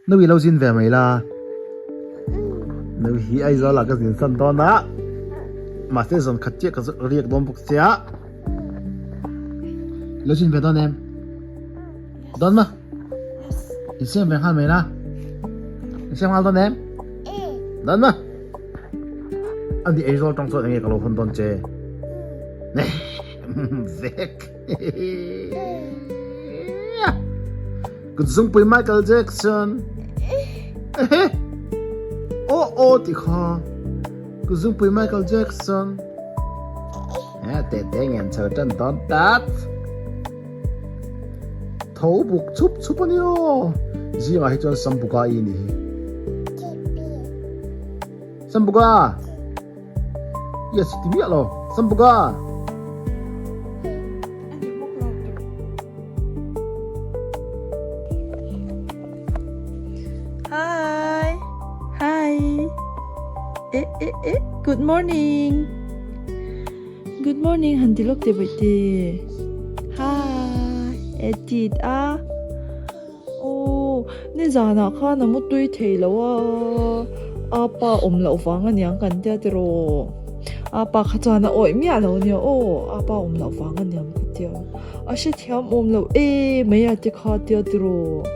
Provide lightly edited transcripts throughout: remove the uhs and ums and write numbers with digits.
Nu i lo zin ve mai la. Nu hi Aizawl ah ka zin san dawn a. Mahse zawn khat chiah ka riak dawn bawk sia. Lo zin ve dawn em? Dawn ma? In siam ve nghal mai la. In siam nghal dawn em? Dawn ma? Ani Aizawl tang chuan enge ka lo hawn dawn che? Vek. Kut zungpui Michael Jackson. Ehe. Oh oh ti kha. Kut zungpui Michael Jackson. Eh te te ngen chho tan ton tat. Tho buk chup chup ani o. Zingah hi chuan Sambuka i ni hi. Sambuka. Yes ti miah lo. Sambuka. Hi. Hi. Eh eh eh. Good morning. Good morning han ti lawk teh bawih te. Hi. Edit a. Aw nizanah khan a mu tui thei lo a. Apa awm loh vang aniang kan tia tiraw. Apa kha chuan a awih miah lo ania aw apa awm loh vang aniang ka tia. A hrethiam awm loh e mai a ti kha tia tiraw.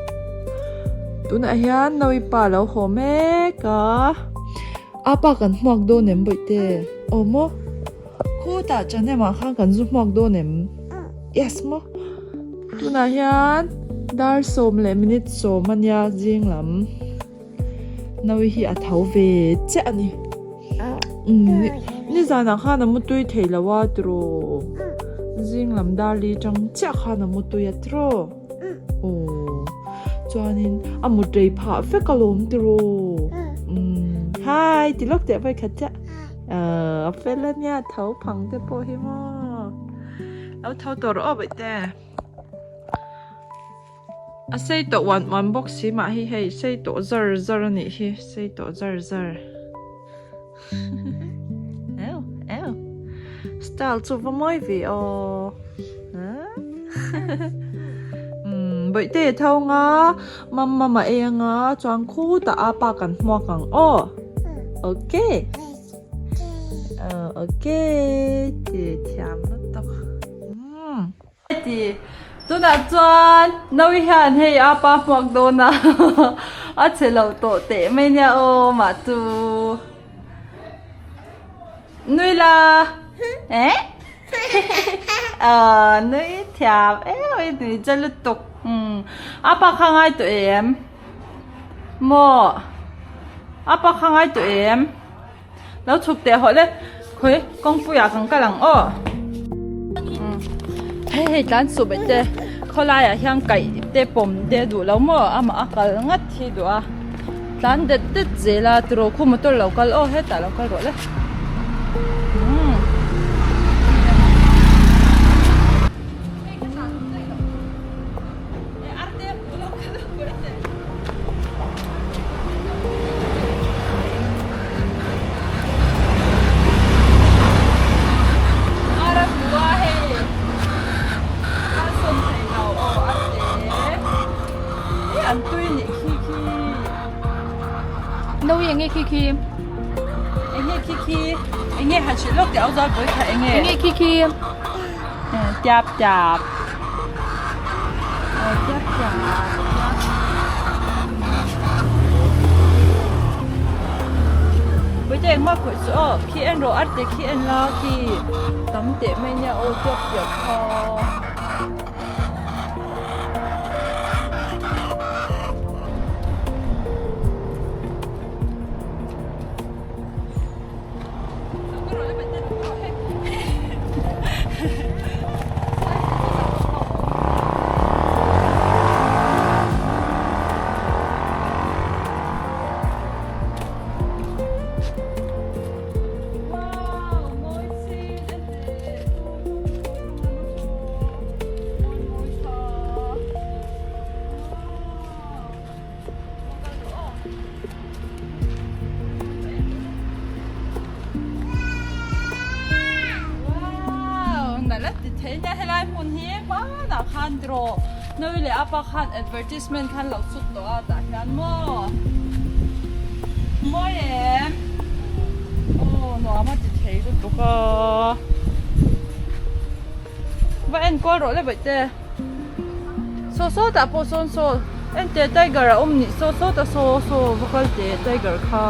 Tunah hian Nawipa a lo haw mek a. Apa kan hmuak dawn em bawihte? Aw maw? Khutah Chanemah khan kan zu hmuak dawn em? Yes maw? Tunah hian dar sawm leh minute sawm a nia zing lam Nawi hi a tho ve chiah a ni. Umm nizanah khan a mutui thei lo a tiraw? Zing lam dar li tang chiah khan a mutui a tiraw? Aw chuanin a mut rei phah vek alawm tiraw umm hi ti lawk teh vawikhat chiah ahh a fel ania tho phang te pawh hi maw lo tho tawh rawh aw bawihte a sei tawh uan uan bawk si mah hi hei sei tawh zar zar a nih hi sei tawh zar zar eu eu style chu va mawi ve aw umm bawihte tho anga mamma mah ei anga chuan khutah a pa kan hmuak ang aw okay okay ti thiam lutuk umm. Ti tunah chuan Nawi hian hei a pa hmuak dawn a a che lo tawh teh mai nia aw mah chu nui la eh aw nui thiam em mai nui cha lutuk umm a pa kha ngai tawh em maw a pa kha ngai tawh em. Lo chhuk teh hawh le khawi kawngpui ah kan kal ang aw hei hei tlan suh beh te khawlai ah hian kaih te pawm te duh lo maw amah a kal ngat hi duh a tlan det det zel a tiraw khu motor lo kal aw hetah lo kal rawh le umm. Enge khi khi enge khi khi enge han hrilh lawk teh au zual pawi kha enge enge khi khi tiap tiap tiap tiap Bawihte engmah khawih chu aw khi en rawh arte khi en la khi tam teh mai nia aw tiap tiap kha. Wow, nalh a ti thei nia helai hmun hi hmanah khan tiraw Nawi leh apa khan advertisement khan lo chhut tawh a tah hian maw mawi em aw nuam a ti thei lutuk a va enkawl rawh le baihte saw saw tah pawh sawn saw enteh tiger a awm nih saw saw ta saw saw va kal teh tiger kha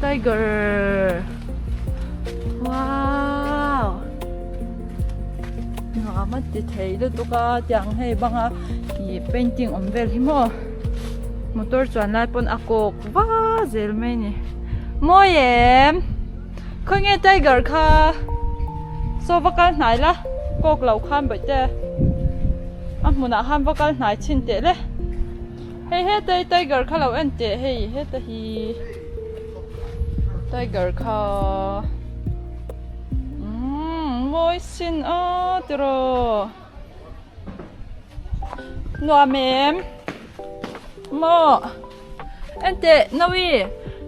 tiger wow. Nuam a ti thei lutuk a tiang hei banga ih painting awm vel hi maw motor chuan lai pawn a kawk va zel mai a ni mawi em khawnge tiger kha saw va kal hnai la kawk lo khan bawihte a hmunah khan va kal hnai chhin teh le hei heta hi tiger kha lo en teh hei heta hi tiger kha. Umm mawi sin a tiraw nuam em maw enteh nawi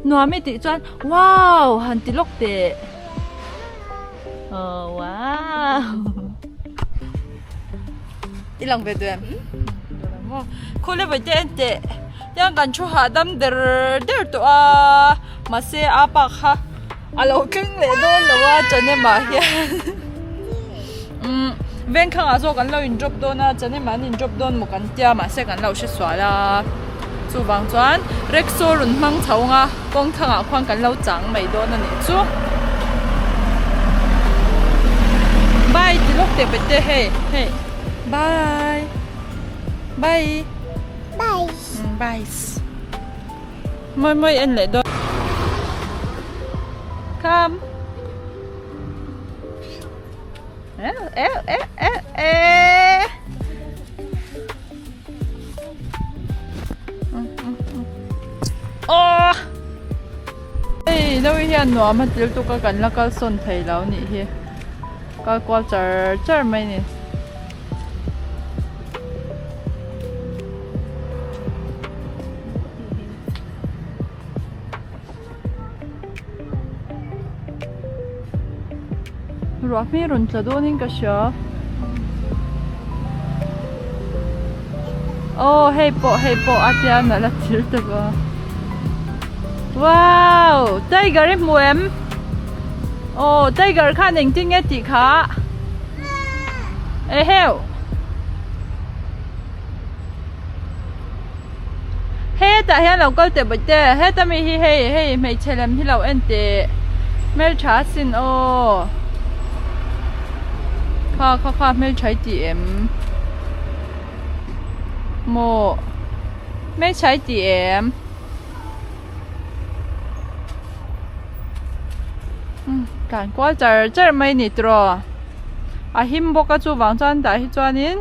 nuam i tih chuan wow han ti lawk teh oh wow i lang ve duh em maw khawle vawi te enteh tiang kan thu hahdam der der tawh a mahse a pa kha. A lo thleng leh dawn lo a Chanemah hian umm vengkhangah zawk an lo in drop dawn a Chanemah an in drop dawn maw kan tia mahse kan lo hre sual a chuvang chuan rickshaw rawn hmang chho ang a kawng thangah khuan kan lo chang mai dawn a nih chu bye ti lawk teh pete hei hei bye bye bye bye. Mawi mawi en leh dawn. Come. Eh eh eh eh eh. Oh. Hei no hian nuam a til tuk a kan la kal sawn thei lo nih hi. Kal kual char char mai ni. Ruah hmel rawn tla dawnin ka hria aw hei pawh hei pawh a tia nalh a thil ta va wow tiger i hmu em aw tiger khan engtin nge tih kha eheu. Hetah hian lo kal teh bawih te heta mi hi hei hei hmeichhe lem hi lo en teh hmeltha asin aw kha kha kha hmeltha i ti em maw hmeltha i ti em tlan kual char char mai ni tiraw a him bawk a chuvang chuan tah hi chuanin.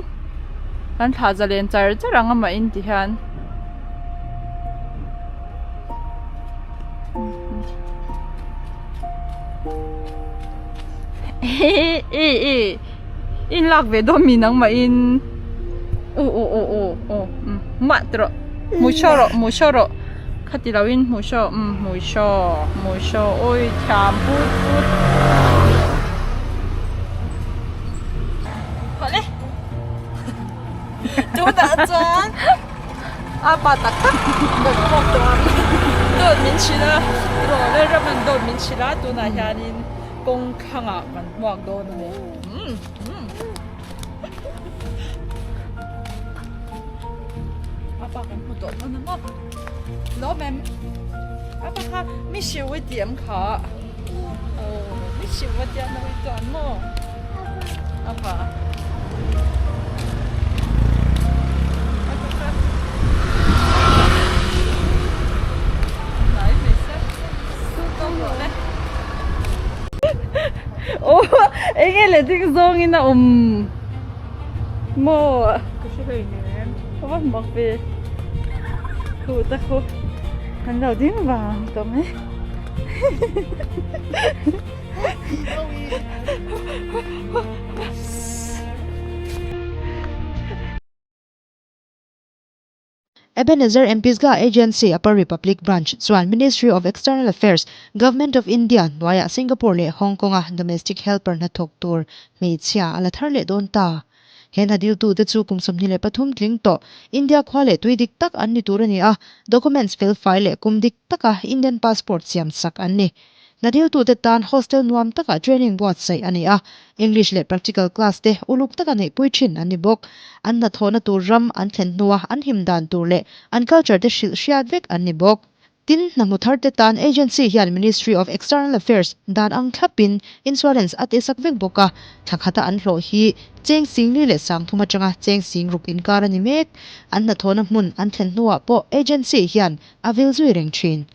Kan thlah zalen char char ang amah in ti hian. E e in lak ve dawn mi nangmah in u u u u u mah tawh rawh hmu show rawh hmu show rawh khati lo in hmu show um hmu show hmu show awi thiam put put. Tunah chuan a pa tak tak dawt khawm tawh ang dawt min hrilh a rawh leh ram an dawt min hrilh a tunah hianin kawng thlangah kan hmuak dawn a ni umm umm a pa kan hmu tawh dawn a maw lawm em a pa kha mi hriu i ti em kha aw mi hriu a tia nawi chuan maw. Apa. Oh, enge le ding zawng in a awm maw? Ka hre hlei nem. Ka va mak ve. Khu ta khu. Kan lo ding vang tawh mai. Ebenezer Mpisga Agency Upper Republic Branch chuan Ministry of External Affairs, Government of India hnuaiah Singapore leh Hong Kong-a domestic helper hnathawk tur hmeichhia a la thar leh dawn ta. He hna diltute chu kum 23 tling tawh India khua leh tui dik tak an ni tur a ni a, documents fel fai leh kum dik taka Indian passport siam sak an ni. Hna diltute tan hostel nuam takah training buatsaih a ni a, English leh practical class te uluk taka neihpui thin an ni bawk. An hnathawhna tur ram an thlen hnua an him dan tur leh an culture te hrilh hriat vek an ni bawk. Tin, hna hmu thar te tan agency hian Ministry of External Affairs dan ang thlapin insurance a tihsak vek bawk a, thla khata an hlawh hi cheng singli leh sangthum atanga cheng singruk inkar a ni mek. An hnathawhna hmun an thlen hnuah pawh agency hian a vil zui reng thin.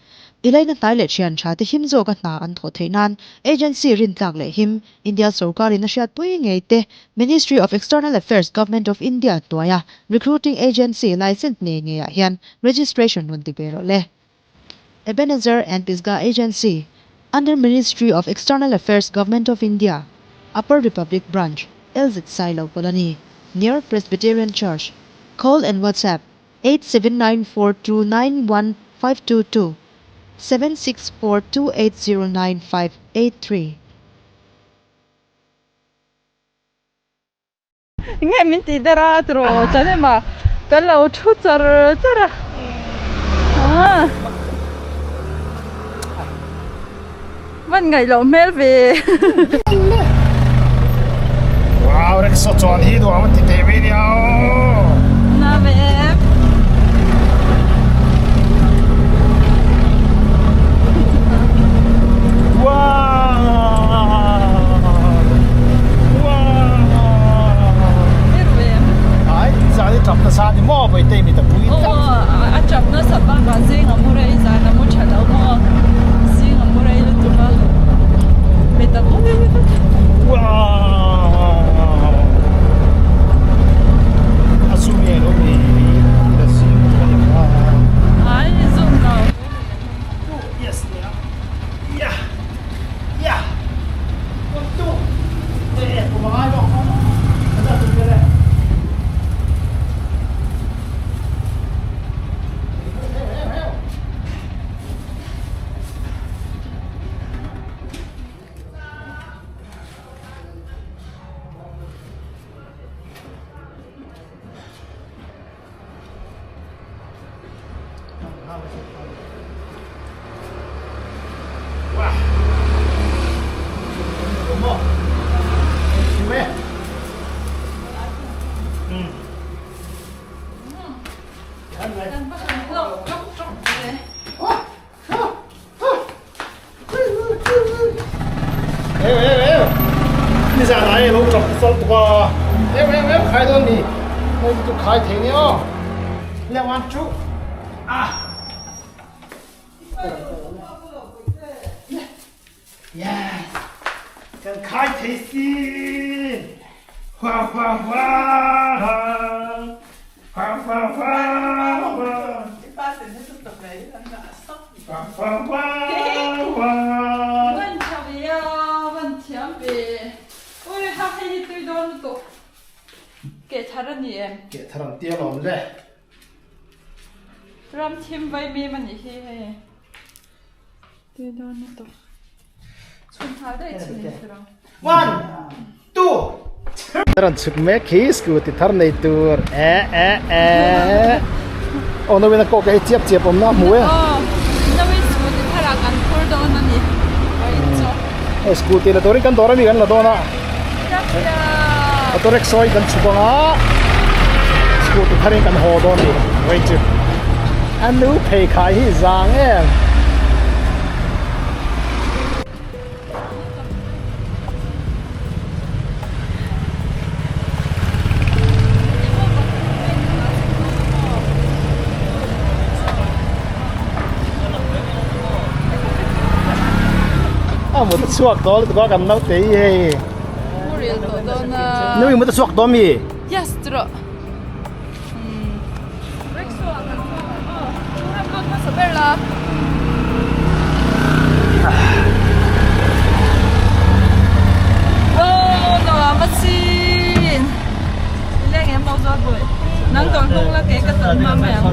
I laina hnai leh thian tha te him zawka hna an thawh theih nan agency rintlak leh him India sorkarin a hriatpui ngei te Ministry of External Affairs Government of India hnuaia recruiting agency license nei ngeiah hian registration rawn ti ve rawh le. Ebenezer and Pisgah Agency under Ministry of External Affairs Government of India Upper Republic Branch LZ Sailo Colony near Presbyterian Church Call and WhatsApp 8794291522 7642809583. Nge min tih der a tiraw chan em a kan lo thu char char a ah van ngaih loh hmel ve. Wow rickshaw chuan hi nuam a ti teh mai nia aw. Na ve em. A chap nasa bakah zing a mu rei zan a mu tha lo maw zing a mu rei lutuk a mi ta pui vek. Ai zoom lo. Yes nia. Yeah. Yeah. One two. Eh eh kuma ngai bawk. Ka tum vel e. Kan khai thei sin hua hua hua hua hua hua hua hua hua hua Van tha ve a, van thiam ve. Ui ha hei hi tui dawn lutuk. Keh thar a ni em? Keh thar an tia lawm le. Ram thim vai mim a nih hi hei. Tui dawn lutuk. Chhun nghal daih chhun in thlir ang. One, two, three. Rawn chhuk mek hi scooty thar nei tur e e e. Aw Nawin a kawk hi chiap chiap awm na hmu e. Aw Nawin scooty thar ah kan phur dawn a ni. Vawiin chu. Hei scooty la turin kan dawr ami kan la dawn a. Chiap chiap. Auto rickshaw in kan chhuk ang a scooty thar in kan haw dawn a ni vawiin chu. A nu pheikhai hi zang em. A mut a chhuak tawh lutuk a kan naute hi hei. Muril tawh dawn a. Nui mut a chhuak tawh mi? Yes tiraw. Rickshaw ah kan chuang ang aw. Chu ram dawt hmasa ber la. Aw nuam a sin. Leng em lo zawt bawi. Nang dawr hnung la kei ka tan hma mai ang.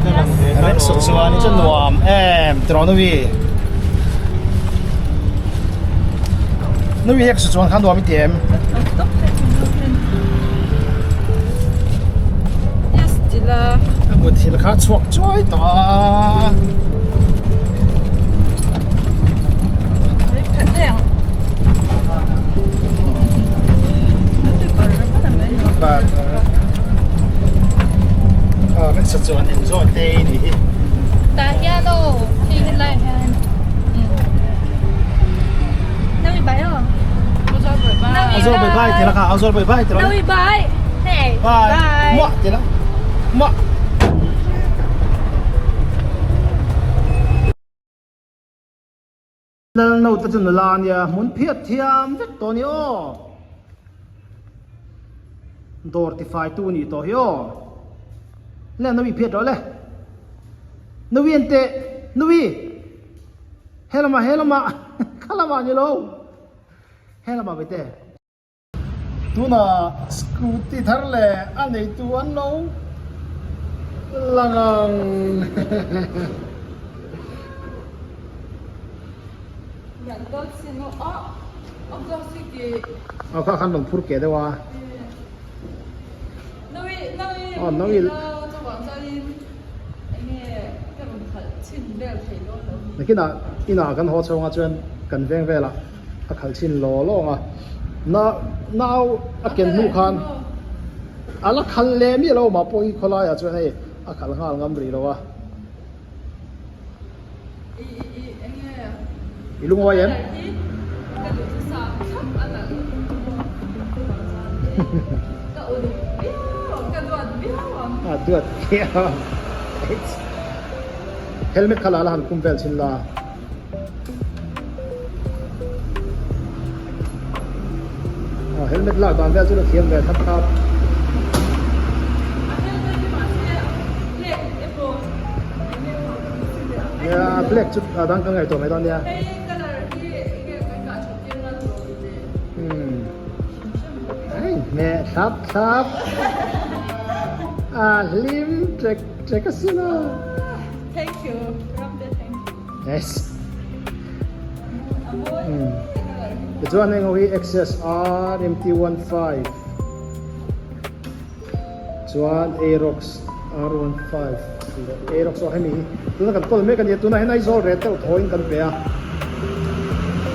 Rickshaw chuan hi chu nuam em tiraw Nui. Nui rickshaw chuan kha nuam i ti em? Muthilh a. A muthilh kha a chhuak chuai tawh a. Chuan enjoy te i nih hi. Tah hian aw hei helai ah hian Nawi bai aw. Azor bai bai ti la kha Azor bai bai ti la. Nawi bai. Hey. Bye. Muah ti la. Muah. Lal note chu nula a nia, hmun phiat thiam vek tawh a ni aw. Dawr tifai tu a nih tawh hi aw. Le Nawi phiat rawh le. Nawi an teh, Nawi! He lamah, he lamah, kha lamah ni lo. He lamah ve teh. Tunah scooty thar leh a neitu an lo lang ang. Aw kha khan rawn phur keh deuh a. Aw nawi Nakinah inah kan haw chhawng a chuan kan veng velah a khalh chhin law lawng a na nau a ken hnu khan a la khalh leh miah lo mah pawh hi khawlaiah chuan hei a khalh nghal ngam rih lo a i lungawi em a duat viau helmet kha la la han kum vel chhin la. Helmet lak dan vel chu la thiam ve thap thap. Nia black chu a dang ka ngaihtuah mai dawn nia. Ai hmeh thlap thlap. A hlim trek trek asin a. Thank you. Ramte thank you. Yes. Tichuan heng ho hi Access RMT15 chuan Aerox R15 leh Aerox aw hemi hi tuna kan kawl mek a nia tuna hian Aizawl ret deuh thawiin kan pe a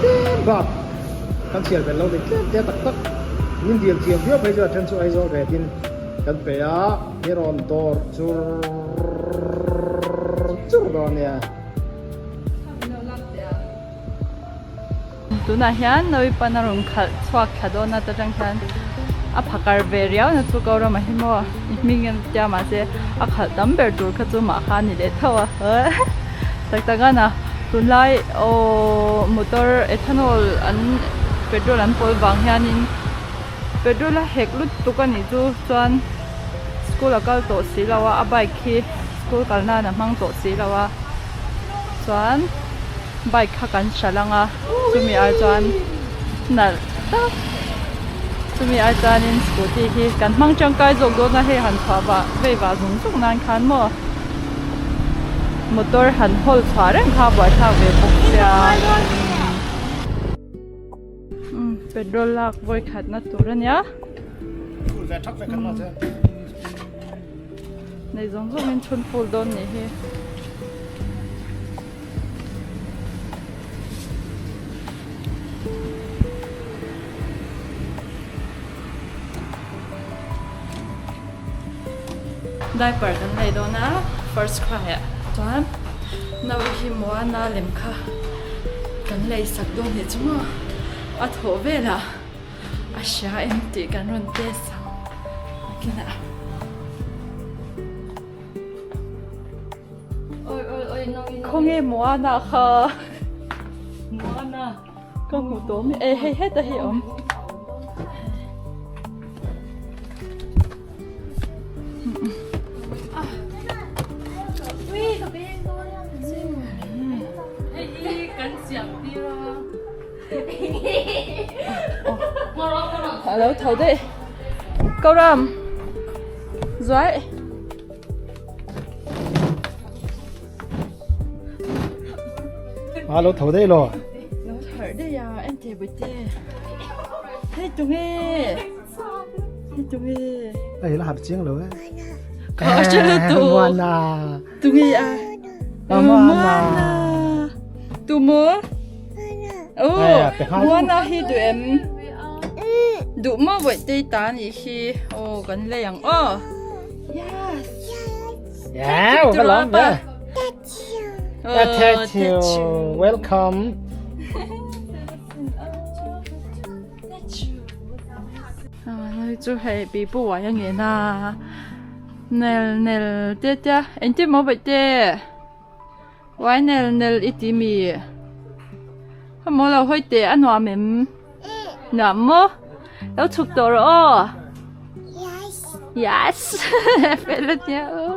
tlem bak kan chhiar belh lo ni tlem te tak tak min dil thiam viau phei chuan a then chu Aizawl retin kan pe a hi rawn dawr chur chur dawn nia. Tunah hian Nawipan a rawn khalh chhuak thla dawn a ta tang hian a phakar ve riau na chu Kaurama hi maw i hming en tia mahse a khalh tam ber tur kha chu mah kha a ni leh tho a tak tak a na tunlai aww motor ethanol an petrol an pawl vang hianin petrol a hek lutuk a nih chu chuan school a kal tawh si lo a a bike hi school kal nan a hmang tawh si lo a chuan bike kha kan hralh ang a chumi ai chuan nalh tak chumi ai chuanin scooty hi kan hmang tangkai zawk dawn a hei han chhuah vah vei vah zung zung nan khan maw motor han hawl chhuah reng kha buaithlak ve bawk sia petrol lak vawi khatna tur a nia. Nei zawng zawng in chhun full dawn nih hi. Diaper kan lei dawn a first cry ah chuan nau hi Moana lem kha kan lei sak dawn nih chu maw a thawh velah. A hria em tih kan rawn test ang nakinah. Khawnge Moana kha? Moana ka hmu tawh mi e hei heta hi awm. Hei hi kan siam tir a. Alo tho daih Koram Zuai Alo tho daih lo Lo harh daih a en teh bute Hei tunge Hei tunge Hei la harh chiang lo e. Moana tunge a Moana tu mo oh Moana hi du em du mo voi te ta ni hi oh kan lei ang aw yes Yeah, ka lawm ve. Thank you. Welcome. Noi chu hei pi pu uai a ngen a nel nel te te a engtin maw vaih te uai nel nel i ti mi a maw lo hawi teh a nuam em nuam maw lo chhuk tawh rawh aw yes fel a nia aw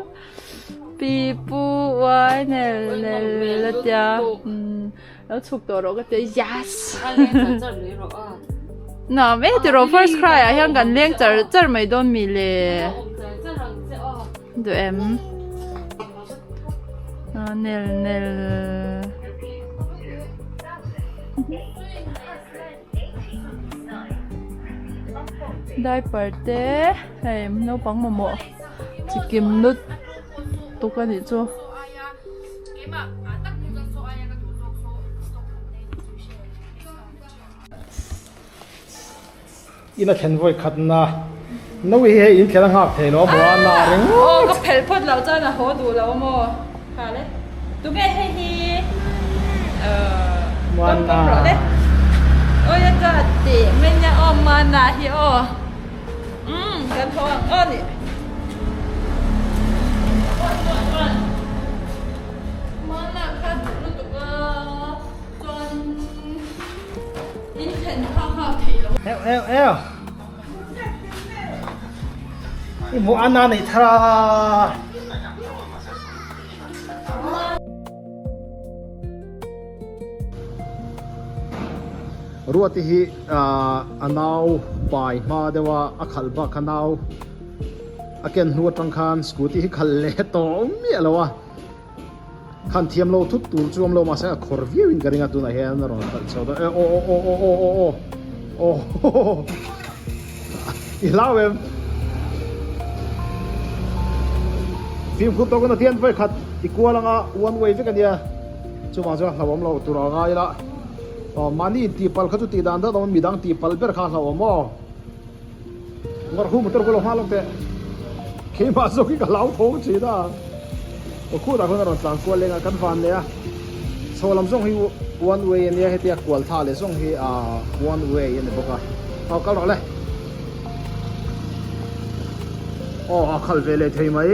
pi pu uai nel nel a tia. Lo chhuk tawh rawh ka ti a yes Nuam e tiraw first cry ah hian kan leng char char mai dawn mi le Duh em Nel nel Diaper te hei naupang mamawh chikim lut tuk a nih chu. Ina thlen vawi khat na no hi hei in thlen a nghak thei lo a maw a na reng Aw ka phelh phawt loh chuan a haw duh lo a maw kha le tunge hei hi Muana pawm rawh le awi a ka teh mai nia aw Muana hi aw umm kan haw ang aw ni. Hmana kha duh lutuk a chuan in thlen kha nghak theih loh. Eu eu eu I hmuh a na nei thar a. Ruati hi a nau pai hma deuh a a khalh bak kha nau a ken hnu atang khan scooty hi khalh leh tawh miah lo a khan thiam lo thut tur chu awm lo mahse a khawr viau in ka ring a tunah hian a rawn khalh chho dawn e aw aw aw aw aw aw aw aw i hlau em fimkhur tawk in a tian vawi khat i kual anga one way vek ania chuvang chuan hlauhawm lo tur a ngai ila aw mahni intihpalh kha chu tih dan deuh awm midang tihpalh ber kha a hlauhawm aw. Ngawrh hu motor kawlh nghal teh keimah zawk hi ka hlau thawng thin a aw khutah khawn a rawn tlan kual leng a kan van leh a chho lam zawng hi one way ania hetia kual thla leh zawng hi ah one way a ni bawk a aw kal rawh le aw a khalh ve leh thei mai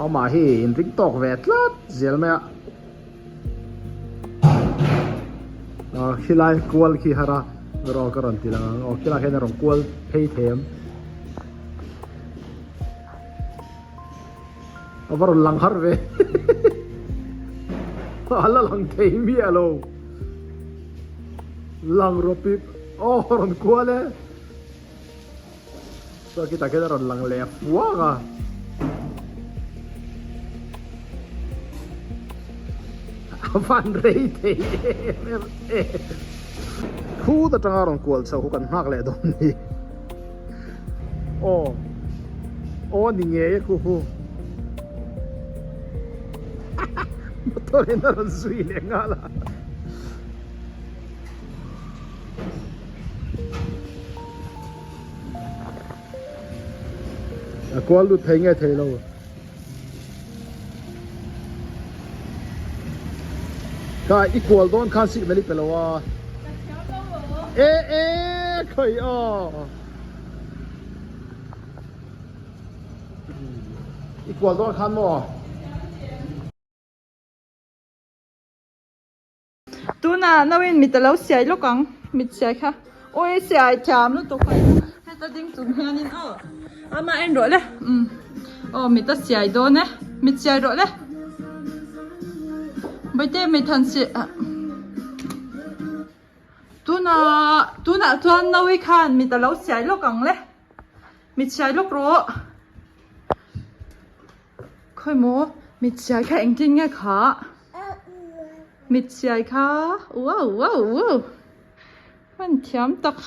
amah hi inring tawk ve tlat zel mai a. Aw khilai kual khi har a rawh ka rawn ti lang ang aw khilai hian a rawn kual phei thei em a va rawn lang har ve a la lang thei miah lo lang rawh pip aw a rawn kual e Chuan khitah khian a rawn lang leh fuak a. A van rei thei em em e. Phut atanga rawn kual chho khu kan nghak leh dawn ni. Aw. Aw ni ngei e khu khu. Motor in a rawn zui leh nghal a. A kual lut thei nge thei lo. Kha i kual dawn khan signal i pe lo a. E e khawi aw. I kual dawn khan maw. Tunah nauin mit a lo siai lawk ang, mit siai kha awi siai thiam lutuk a heta ding chung hianin aw ama en rawh le umm aw mit a siai dawn e mit siai rawh le Bawihte mit han si tunah tunah chuan naui khan mit a lo siai lawk ang le mit siai lawk rawh. Khawi maw mit siai kha engtin nge kha mit siai kha wow wow wow an thiam tak.